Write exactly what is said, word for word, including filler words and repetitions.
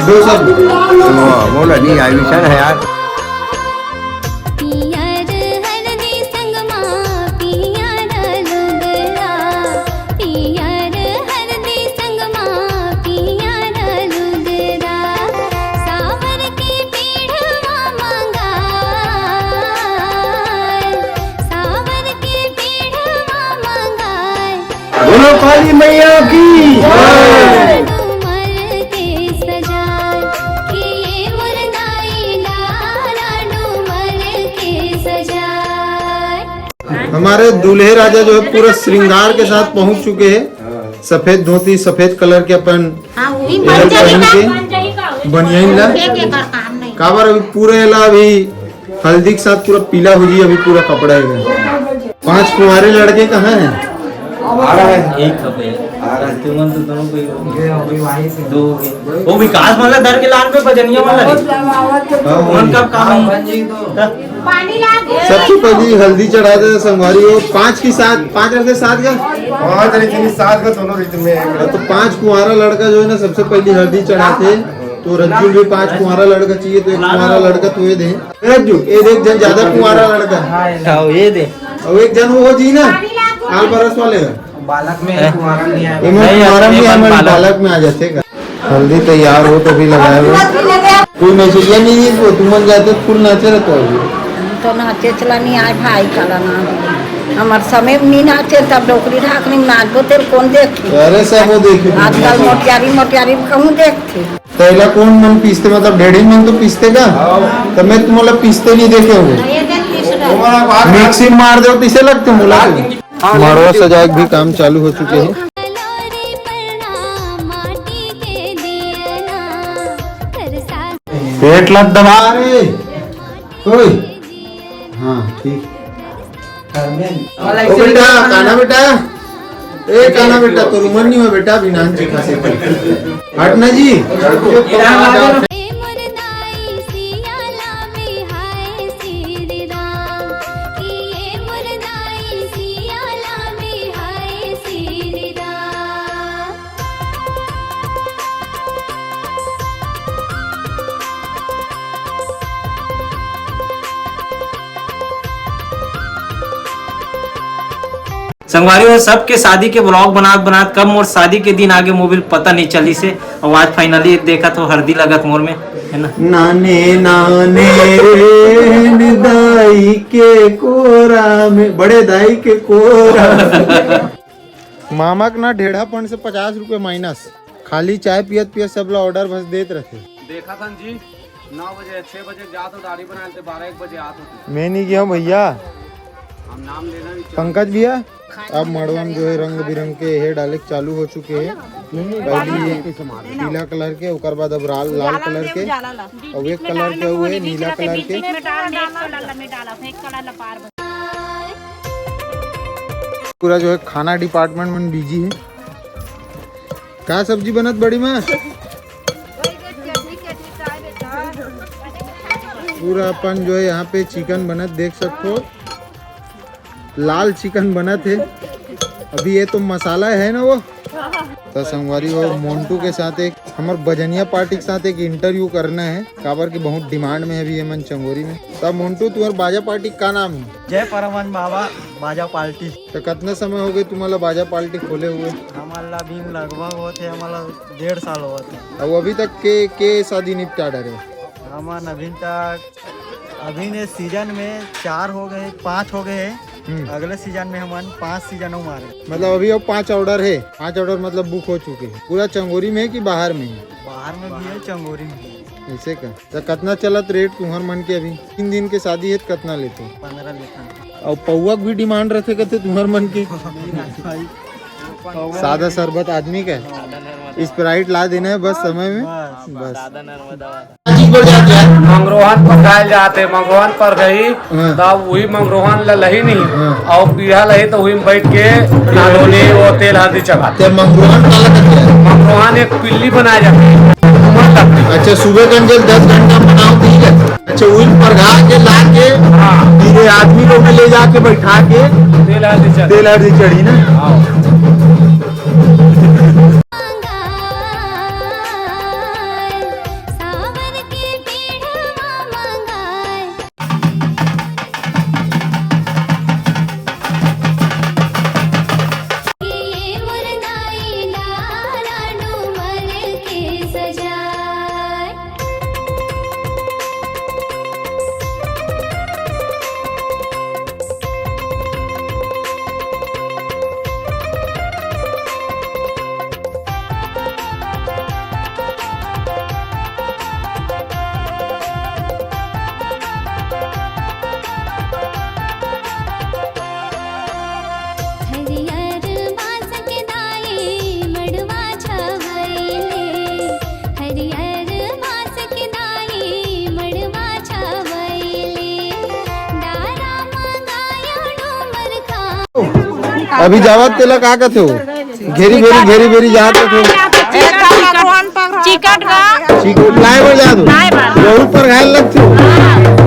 दो सब। वाह, बोला नहीं, आयुषन है यार। पियर हरदी संग मा पियर लुगरा, पियर हरदी संग मा पियर लुगरा, सावर के पीढ़वा मंगाय, सावर के पीढ़वा मंगाय। बोलो काली मैया की जय। डूमर के सजाय, कि ये मोर दाई डारा डूमर के सजाय। हमारे दूल्हे राजा जो है पूरा श्रृंगार के साथ पहुंच चुके हैं। सफेद धोती, सफेद कलर के अपन हाँ, वही ये लोग मंजरी पहन का के बनियान ला। एक एकर काम नहीं। काबर अभी पूरे ला अभी हल्दी के साथ पूरा पीला हो जी, अभी पूरा कपड़ा है। पांच कुंवारे लड़के कहाँ हैं? आ रहा है। एक खपे। आ रहा है। तुमन तो दोनों को ही हो गए। दो हो गए। वो विकास वाला धर के लान पे बजनिया वाला रे। हाँ, उनका काम। पानी ला दे। सबसे पहली हल्दी चढ़ा दे संगवारी हो, पांच की साथ, पांच रखे साथ का? पांच रखे नहीं, साथ का दोनों रीत में है। तो पांच कुंवारा लड़का जो है ना, सबसे पहली हल्दी चढ़ाते, तो रज्जू भी पांच कुंवारा लड़का चाहिए, तो एक कुंवारा लड़का तो ये दे। रज्जू, ये देख जन ज्यादा कुंवारा लड़का। हाँ, ये दे। और एक जन वो जी ना, आल बरस वाले का। बालक में है। कुंवारा नहीं आया। इन्होंने नहीं, कुंवारा अपने नहीं आया, बालक। बालक में आ जाते का। हल्दी तैयार हो तो भी लगाए हो। कोई मैसेज नहीं है, वो तुमन जाते फुल नाचे रहता है। हम तो नाचे चला नहीं आए भाई, काला ना। हमार समय में नहीं नाचे, तब डोकरी ढाकनी में नाचबो, तेल कौन देखी? अरे सब वो देखी। आजकल मोटियारी, मोटियारी में कहूँ देखते। तैला कौन मन पीसते, मतलब ढेढ़ी मन तो पीसते का? तब मैं तुम्हारा पीसते नहीं देखे होंगे। मिक्सी में मार दो, पीसे लगते मुला के। मड़वा सजाए के भी काम चालू हो चुके हैं। पेट लग दबा रे। ओए। हाँ, ठीक। ओ बेटा, काना बेटा। ए, काना बेटा, तो रुमन नहीं हुआ बेटा, अभी नान जी खासे। हट ना जी। ए मोर दाई सियाला में हाय श्री राम, कि ए मोर दाई सियाला में हाय श्री राम। संगवारी हो, सबके शादी के vlog बनात बनात कब मोर शादी के दिन आगे, मोर भी पता नहीं चलिस हे। अउ आज finally देखत हो हरदी लगत मोर में, है ना? नाने नाने रे दाई के कोरा में, बड़े दाई के कोरा में। मामा के ना ढेढ़ा फंड से पचास रुपये minus, खाली चाय पियत पियत सब ला order बस देत रहते। देखा था जी, नौ बजे, छह बजे जात हो दाढ़ी बनाए, तो बारह एक बजे आत होते। मैं नहीं गया हूँ भैया। हम नाम लेना नहीं चाहते। पंकज भैया, अब मड़वा में जो है रंग बिरंग के ये डाले के चालू हो चुके हैं। पहले ये पीला कलर के, ओकर बाद अब लाल, लाल कलर के, अब एक कलर के हुए, नीला कलर के। पूरा जो है खाना department मन busy है। का सब्जी बनत बड़ी माँ? पूरा अपन जो है यहाँ पे chicken बनत देख सकते हो, लाल chicken बनत है। अभी ये तो मसाला है ना वो। तो संगवारी हो, मोंटू के साथ एक, हमर बजनिया party के साथ एक interview करना है, काबर की बहुत demand में है अभी ये मन चंगोरी में। तब मोंटू, तुम्हार बाजा party का नाम है? जय परमन बाबा बाजा party। तो कितना समय हो गए तुम्हारा बाजा party खोले हुए? हमारा अभी लगभग होते हमारा डेढ़ साल होते। अब अभी तक के, के शादी निपटा डरे? हमन अभी तक, अभी ने season में चार हो गए, पाँच हो गए हैं। हम्म। अगले season में हमन पाँच season और मारे। मतलब अभी अब पाँच order है, पाँच order मतलब book हो चुके हैं। पूरा चंगोरी में है कि बाहर में है? बाहर में भी है, चंगोरी में भी है। ऐसे का? तो कितना चलत rate तुम्हार मन के अभी? तीन दिन के शादी है तो कितना लेते? पन्द्रह लेते हैं। और पौवा के भी demand रहते कहते तुम्हार मन के? सादा शरबत आदमी का है? Sprite ला देना है बस समय में। बस। बस। मंगरोहन पकायल जाते, मंगरोहन पर गई, हाँ। तब वही मंगरोहन ल लही नहीं, हाँ। और पीढ़ा लही तो वही में बैठ के नालोनी वो तेल हल्दी चढ़ाते। ते मंगरोहन काला कहते हैं? मंगरोहन एक पिल्ली बनाए जाते हैं, घूमर लगती। अच्छा, सुबह गंजल दस घंटा बनाओ, ठीक है। अच्छा, उन पर घा के ला के हाँ। फिर ये आदमी को भी ले जाके बैठा के तेल हल्दी चढ़- तेल हल्दी चढ़ी ना। हाँ। अभी जावत तेला का कथे हो? घेरी बेरी, घेरी बेरी जात कथे हो। चिकट गा। चिकट लाए बर जात हो। लाए बर। बहुत पर घायल लगथे हो।